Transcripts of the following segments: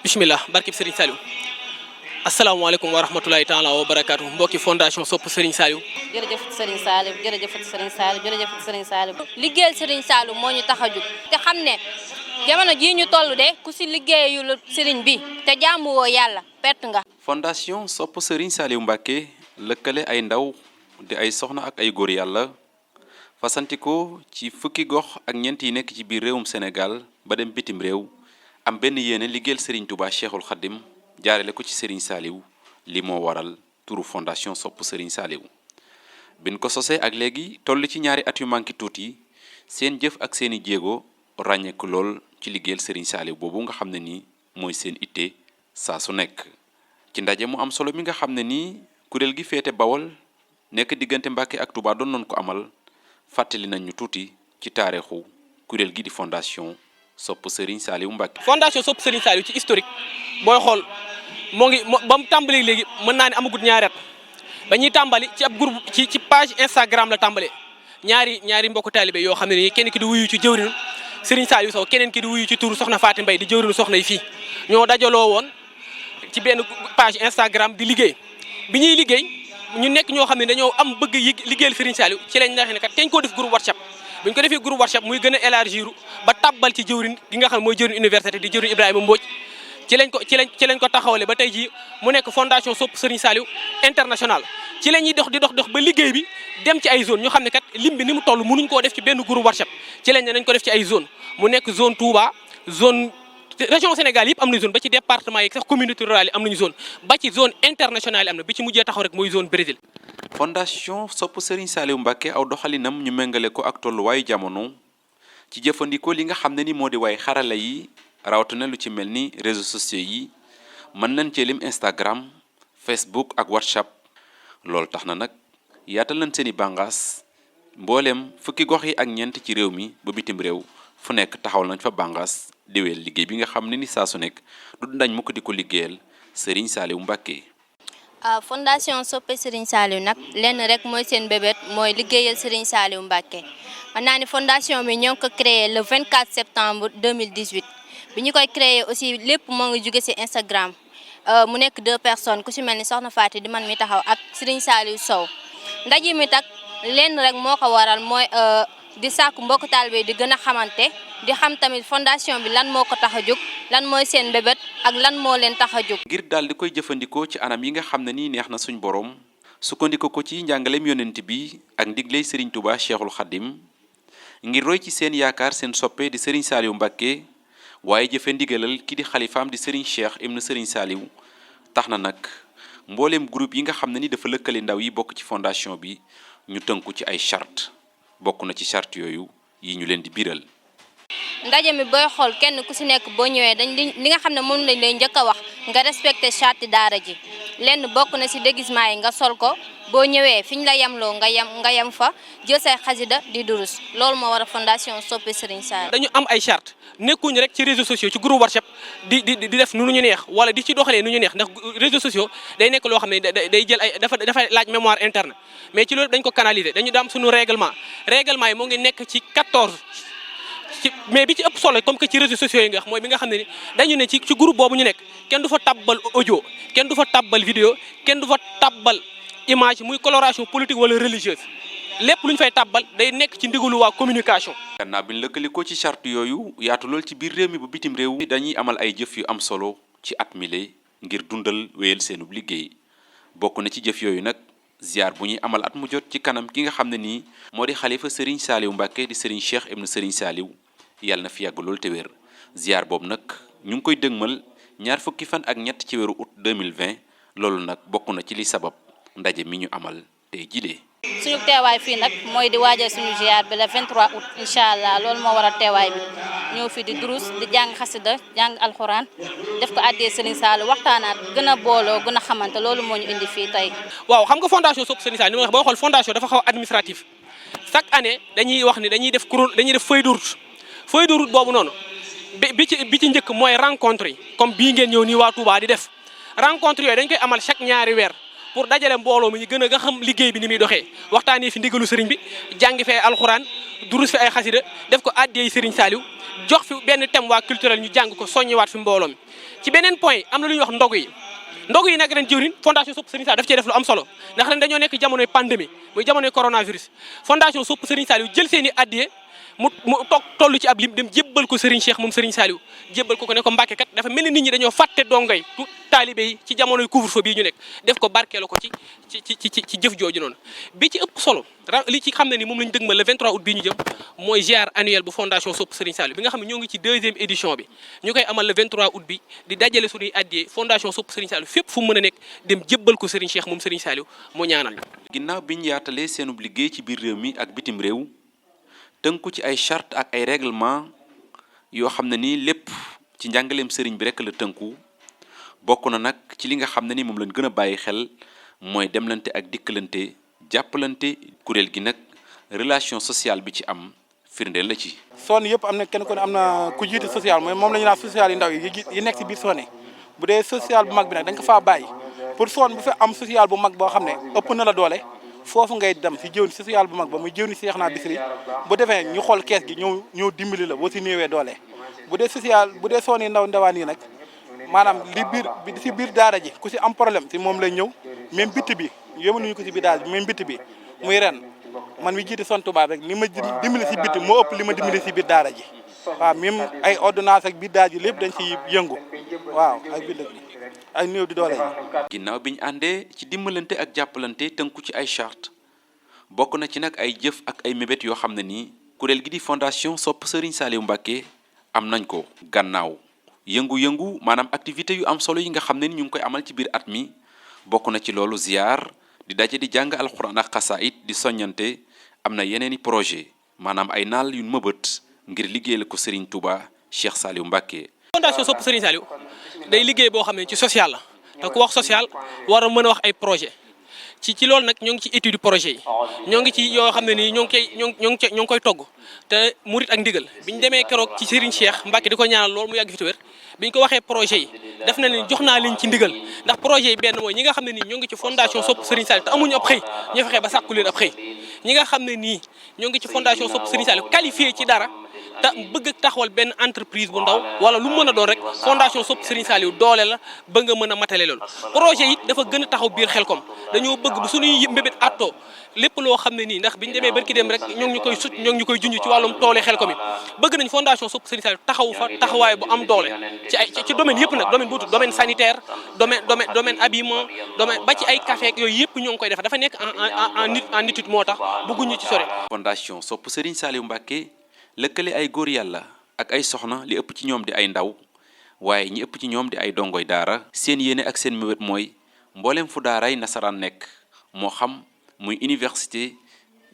bismillah barkib Serigne Saliou asalaamaaleykum wa rahmatulahi taala wa barakaatu mbokki fondation sopp Serigne Saliou. jërëjëf Serigne Saliou jërëjëf Serigne Saliou jërëjëf Serigne Saliou. liggéeyal Serigne Saliou moo ñu tax a jóg te xam ne jamono jii ñu toll de ku si liggéeyul Serigne bi te jaamu woo yàlla perte nga. fondation sopp Serigne Saliou Mbacké lëkkale ay ndaw di ay soxna ak ay góor yàlla fasantikoo ci fukki gox ak ñeent yi nekk ci biir réewum Sénégal ba dem bitim réew. am benn yéene liggéeyal Serigne Touba Cheikhul Khadim jaarale ko ci Serigne Saliou li moo waral turu fondation sopp Serigne Saliou bin ko sosee ak léegi toll ci ñaari at yu manki tuuti seen jëf ak seeni jéego ràññeeku lool ci liggéeyal Serigne Saliou boobu nga xam ne nii mooy seen itte saa su nekk. ci ndaje mu am solo mi nga xam ne nii kuréel gi féete Bawol nekk diggante Mbàkke ak Touba doon nañ ko amal fàttali nañ ñu tuuti ci taarixu kuréel gi di fondation sopp Serigne Saliou Mbacké. fondation sopp Serigne Saliou ci historique booy xool moo ngi ba mu tàmbali léegi mën naa ne amagut ñaari at ba ñuy tàmbali ci ab groupe ci page Instagram la tàmbalee ñaari mbokku taalibe yoo xam ne nii kenn ki di wuyu ci jëwrinu Serigne Saliou Sow keneen ki di wuyu ci turu soxna Faati Mbay di jëwrinu soxna yi fii ñoo dajaloo woon ci benn page Instagram di liggéey bi ñuy liggéey ñu nekk ñoo xam ne dañoo am bëgg yi liggéeyal Serigne Saliou ci lañ neexee ne kat teñ koo def groupe WhatsApp bu ñu ko defee groupe WhatsApp muy gën a élargir ba tabbal ci jëwrin gi nga xam ne mooy jëwrin université di jëwrin Ibrahima Mbodj ci lañ ko taxawale ba tey jii mu nekk fondation sopp Serigne Saliou international ci la ñuy dox ba liggéey bi dem ci ay zone ñu xam ne kat lim bi ni mu toll mënuñ koo def ci benn groupe WhatsApp ci lañ ne nañ ko def ci ay zone mu nekk zone Touba zone région Sénégal yëpp am nañu zone ba ci département yi sax communauté rurale yi am nañu zone ba ci zone internationale yi am na bi ci mujjee taxaw rek mooy zone Brésil. fondation sopp Serigne Saliou Mbacké aw doxalinam ñu méngale ko ak tolluwaayu jamono ci jëfandikoo li nga xam ne ni moo di waay xarala yi rawatina lu ci mel ni réseaux sociaux yi mën nañ cee lim Instagram Facebook ak WhatsApp loolu tax na nag yaatal nañ seen i bàngaas mbooleem fukki gox yi ak ñeent ci réew mi ba bitim réew fu nekk taxawal nañ fa bàngaas di wéyal liggéey bi nga xam ne ni saa su nekk du dañ mu ko di ko liggéeyal Serigne Saliou Mbacké. fondation soppe Serigne Saliou nag lenn rek mooy seen bébét mooy liggéeyal Serigne Saliou Mbacké man naa ni fondation bi ñoo ngi ko créé le 24 septembre 2018 bi ñu koy créé aussi lépp moo ngi jóge ci Instagram mu nekk 2 personnes ku ci mel ni soxna Faati di man mi taxaw ak Serigne Saliou Sow ndaje mi tak lenn rek moo ko waral mooy di sàkku mbokk taalibe di gën a xamante di xam tamit fondation bi lan moo ko tax a jóg lan mooy seen bébét ak lan moo leen tax a jóg. ngir daal di koy jëfandikoo ci anam yi nga xam ne nii neex na suñ borom sukkandiku ko ci njàngaleem yonent bi ak ndigley Serigne Touba Cheikhul Khadim ngir roy ci seen yaakaar seen soppe di Serigne Saliou Mbacké waaye jëfe ndigalal ki di xalifaam di Serigne Cheikh ibn Serigne Saliou tax na nag mbooleem groupe yi nga xam ne ni dafa lëkkale ndaw yi bokk ci fondation bi ñu tënku ci ay charte bokk na ci charte yooyu yi ñu leen di biral. ndaje mi booy xool kenn ku ci nekk boo ñëwee dañ li nga xam ne moom lañ lay njëkk a wax nga respecté charte daara ji lenn bokk na ci déguisement yi nga sol ko boo ñëwee fi ñu la yemloo nga yem fa jël say xasida di durus loolu moo war a fondation soppe Serigne Saliou. dañu am ay charte nekkuñu rek ci réseaux sociaux ci groupe WhatsApp di def nu ñu neex wala di ci doxalee nu ñu neex ndax réseaux sociaux day nekk loo xam ne day jël ay dafay laaj mémoire interne mais ci loolu dañ ko canaliser dañu daam suñu règlement yi moo ngi nekk ci 14 mais bi ci ëpp solo comme que ci réseaux sociaux yi nga wax mooy bi nga xam ne ni dañu ne ci groupe boobu ñu nekk kenn du fa tabbal audio kenn du fa tabbal vidéo kenn du fa tabbal image muy coloration politique wala religieuse lépp lu ñu fay tabbal day nekk ci ndigalu waa communication. gannaaw bi ñu lëkkalikoo ci charte yooyu yaatu lool ci biir réew mi ba bitim réew dañuy amal ay jëf yu am solo ci at mile ngir dundal wéyal seenub liggéey bokk na ci jëf yooyu nag ziar bu ñuy amal at mu jot ci kanam ki nga xam ne nii moo di xalifa Serigne Saliou Mbacké di Serigne Cheikh ibn Serigne Saliou yàlla na fi yàgg lool te wér ziar boobu nag ñu ngi koy dëgmal ñaar fukki fan ak ñett ci weeru août 2020 loolu nag bokk na ci li sabab ndaje mi ñu amal tey jilee suñu teewaay fii nag mooy di waajal suñu ziar bi le 23 août incha allah loolu moo waral teewaay bi ñëw fi di durus di jàng xasida jàng alxuraan def ko addee Serigne Saliou waxtaanaat gën a booloo gën a xamante loolu moo ñu indi fii tey. waaw xam nga fondation Sopp Serigne Saliou ni ma wax boo xool fondation dafa xaw administratif chaque année dañuy wax ni dañuy def feuille de route boobu noonu bi ci njëkk mooy rencontre yi comme bii ngeen ñëw nii waa Touba di def rencontre yooyu dañ koy amal chaque ñaari weer pour dajale mbooloo mi ñu gën a nga xam liggéey bi ni muy doxee waxtaanee fi ndigalu sëriñ bi jàngi fi ay alxuraan durus fi ay xasida def ko addiyey Serigne Saliou jox fi benn thème waa culturel ñu jàng ko soññiwaat fi mbooloo mi ci beneen point am na lu ñuy wax ndogu yi nag ren jëwriñ fondation Sopp Serigne Saliou daf cee def lu am solo ndax ren dañoo nekk jamonoy pandémie muy jamonoy coronavirus fondation Sopp Serigne Saliou jël seen i addiye mu toll ci ab lim dem jébbal ko Serigne Cheikh moom Serigne Saliou jébbal ko ne ko Mbàkke kat dafa mel ni nit ñi dañoo fàtte dongay taalibe yi ci jamonoy couvre-feu bii ñu nekk def ko barkeelu ko ci jëf jooju noonu bi ci ëpp solo li ci xam ne ni moom la ñu dëgmal le 23 août bii ñu jëm mooy ziar annuel bu fondation Sopp Serigne Saliou bi nga xam ne ñoo ngi ci 2e édition bi ñu koy amal le 23 août bi di dajale suñuy addiyee fondation Sopp Serigne Saliou fépp fu mu mën a nekk dem jébbal ko Serigne Cheikh moom Serigne Saliou mu ñaanal ñu. ginnaaw bi ñu yaatalee seenub liggéey ci biir réew mi ak bitim réew tënku ci ay charte ak ay règlement yoo xam ne nii lépp ci njàngaleem sëriñ bi rek la tënku bokk na nag ci li nga xam ne ni moom lañ gën a bàyyi xel mooy demlante ak dikkalante jàppalante kuréel gi nag relation sociale bi ci am firndeel la ci. zone yëpp am na kenn ku ne am na ku jiite social mooy moom la ñu naan social yu ndaw yi nekk ci biir zone yi bu dee social bu mag bi nag dañ ko faa bàyyi pour zone bu fa am social bu mag boo xam ne ëpp na la doole. foofu ngay dem si jëwni social bu mag ba muy jëwni Seex naa Bisri bu defee ñu xool kees gi ñëw dimbali la boo si néewee doole bu dee social bu dee soon yi ndawaan yi nag maanaam si biir daara ji ku si am problème si moom lay ñëw même bitti bi yémanuñu ko si biir daara ji même bitti bi muy ren man mi jiite son tubaab rek li ma dimbali si bitti moo ëpp li ma dimbali si biir daara ji waaw même ay ordonnance ak biir daara ji lépp dañ si yëngu waaw ak biir dëkk ay néew di doole yi. ginnaaw bi ñu àndee ci dimbalante ak jàppalante tënku ci ay charte bokk na ci nag ay jëf ak ay mébét yoo xam ne nii kuréel gi di fondation Sopp Serigne Saliou Mbacké am nañ ko gannaaw yëngu-yëngu maanaam activité yu am solo yi nga xam ne ni ñu ngi koy amal ci biir at mi bokk na ci loolu ziar di daje di jàng alxuraan ak xasaayit di soññante am na yeneen i projet maanaam ay naal yu mëbët ngir liggéeyal ko Serigne Touba Cheikh Saliou Mbacké. fondation Sopp Serigne Saliou day liggéey boo xam ne ci social la te ku wax social war a mën a wax ay projet ci loolu nag ñoo ngi ci étude projet yi ñoo ngi ci yoo xam ne nii ñoo ngi koy togg te murit ak ndigal bi ñu demee keroog ci Serigne Cheikh Mbacké di ko ñaanal loolu mu yàgg fi te wér bi ñu ko waxee projet yi def na leen jox naa leen ci ndigal ndax projet yi benn mooy ñi nga xam ne nii ñoo ngi ci fondation Sopp Serigne Saliou te amuñu ab xëy ñu fexe ba sàkku leen ab xëy ñi nga xam ne nii ñoo ngi ci fondation Sopp Serigne Saliou qualifié ci dara te bëgg taxawal benn entreprise bu ndaw wala lu mu mën a doon rek fondation Sopp Serigne Saliou doole la ba nga mën a matale loolu projet yi dafa gën a taxaw biir Xelcom dañoo bëgg bu suñuy mbébét attoo lépp loo xam ne nii ndax biñu demee barki dem rek ñoo ngi ñu koy junj ci wàllum toole Xelcom yi bëgg nañ fondation Sopp Serigne Saliou taxaw fa taxawaay bu am doole ci domaine yëpp nag domaine bu tudd domaine sanitaire domaine habillement domaine ba ci ay café yooyu yëpp ñoo ngi koy def dafa nekk en étude moo tax bëgguñu ci sore. fondation Sopp Serigne Saliou Mbacké lëkkale ay góor yàlla ak ay soxna li ëpp ci ñoom di ay ndaw waaye ñi ëpp ci ñoom di ay dongoy daara seen yéene ak seen mébét mooy mbooleem fu daaray nasaraan nekk moo xam muy université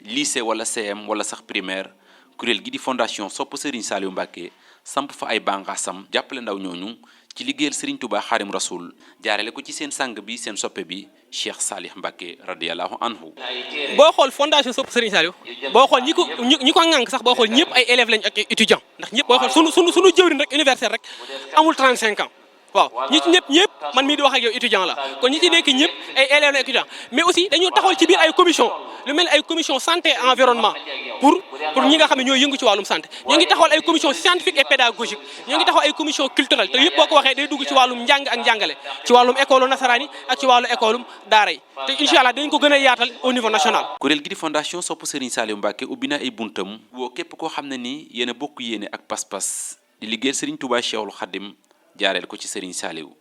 lycée wala CM wala sax primaire kuréel gi di fondation Sopp Serigne Saliou Mbacké samp fa ay bànqaasam jàppale ndaw ñooñu ci liggéeyal Serigne Touba Xaadim Rasul jaarale ko ci seen sang bi seen soppe bi Cheikh Salih Mbacké radiyallahu anhu. boo xool fondation Sopp Serigne Saliou boo xool ñi ko ŋànk sax boo xool ñëpp ay élèves lañ ak étudiants ndax ñëpp boo xool sunu jëwriñ rek universitaire rek amul 35 ans waaw ñi ci ñëpp man mii di wax ak yow étudiant la kon ñi ci nekk ñëpp ay élèves la étudiants mais aussi dañoo taxawal ci biir ay commission lu mel ay commission santé environnement pour ñi nga xam ne ñooy yëngu ci wàllum santé ñoo ngi taxawal ay commission scientifique et pédagogique ñoo ngi taxawal ay commission culturelle te yëpp boo ko waxee day dugg ci wàllum njàng ak njàngale ci wàllum école nasaraan yi ak ci wàllu école daara yi te incha allah dañ ko gën a yaatal au niveau national. kuréel gi di fondation Sopp Serigne Saliou Mbacké ubbi na ay buntam woo képp koo xam ne nii yéen a bokk yéene ak pas-pas di liggéeyal Serigne Touba Cheikhul Khadim jaareel ko ci Serigne Saliou.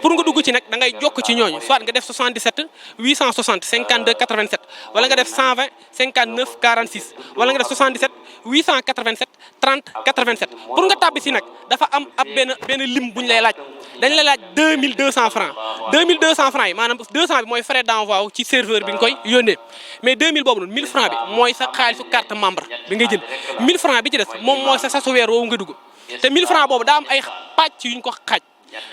pour nga dugg ci nag da ngay jokk ci ñooñu soit nga def 77 860 52 87 wala nga def 120 59 46 wala nga def 77 887 30 87 pour nga tàbbi si nag dafa am ab benn lim bu ñu lay laaj dañ la laaj 2200 francs 2200 francs yi maanaam 200 bi mooy frais d'envoi ci serveur bi nga koy yónnee mais 2000 boobu noonu 1000 francs bi mooy sa xaalisu carte membre bi ngay jënd 1000 francs bi ci des moom mooy sa sasu weer woowu nga dugg te 1000 francs boobu daa am ay pàcc yuñ ko xaaj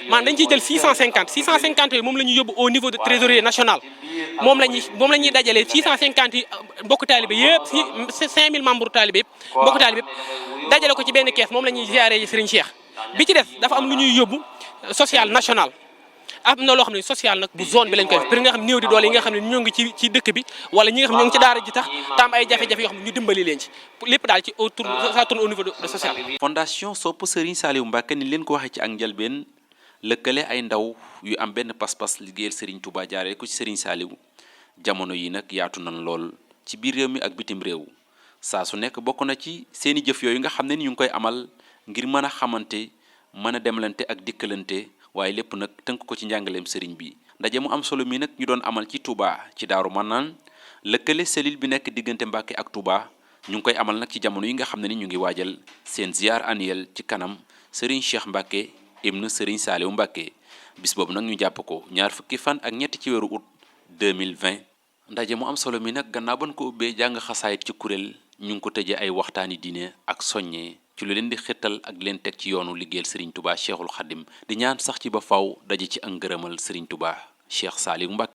maanaam dañ ciy jël 650 yooyu moom la ñuy yóbbu au niveau de trésorier national moom la ñuy dajalee 650 yi mbokk taalibe yëpp si 5000 membres taalibe yëpp mbokk taalibe yëpp dajale ko ci benn kees moom la ñuy ziare Serigne Cheikh bi ci des dafa am lu ñuy yóbbu social national am na loo xam ne social nag bu zone bi lañ koy def pour nga xam néew di doole yi nga xam ne ñoo ngi ci dëkk bi wala ñi nga xam ñoo ngi ci daara ji tax tam ay jafe-jafe yoo xam ne ñu dimbali leen ci lépp daal ci autour ça tourne au niveau de social. Fondation Sopp Serigne Saliou Mbacké ni leen ko waxee ci ak njëlbeen lëkkale ay ndaw yu am benn pas-pas liggéeyal Serigne Touba jaaree ko ci Serigne Saliou jamono yi nag yaatu nañ lool ci biir réew mi ak bitim réew saa su nekk bokk na ci seeni jëf yooyu nga xam ne ni ñu ngi koy amal ngir mën a xamante mën a demlante ak dikkalante waaye lépp nag tënk ko ci njàngaleem sëriñ bi ndaje mu am solo mi nag ñu doon amal ci Touba ci Daaru Manaan lëkkale cellule bi nekk diggante Mbacké ak Touba ñu ngi koy amal nag ci jamono yi nga xam ne ni ñu ngi waajal seen ziar annuel ci kanam Serigne Cheikh Mbacké ibn Serigne Saliou Mbacké bis boobu nag ñu jàpp ko ñaar fukki fan ak ñetti ci weeru août 2020 ndaje mu am solo mi nag gannaaw ban ko ubbee jàng xasaayit ci kuréel ñu ngi ko tëjee ay waxtaani diine ak soññee ci lu leen di xettal ak leen teg ci yoonu liggéeyal Serigne Touba Cheikhul Khadim di ñaan sax ci ba faw daje ci ak ngërëmal Serigne Touba Cheikh Saliou Mbacké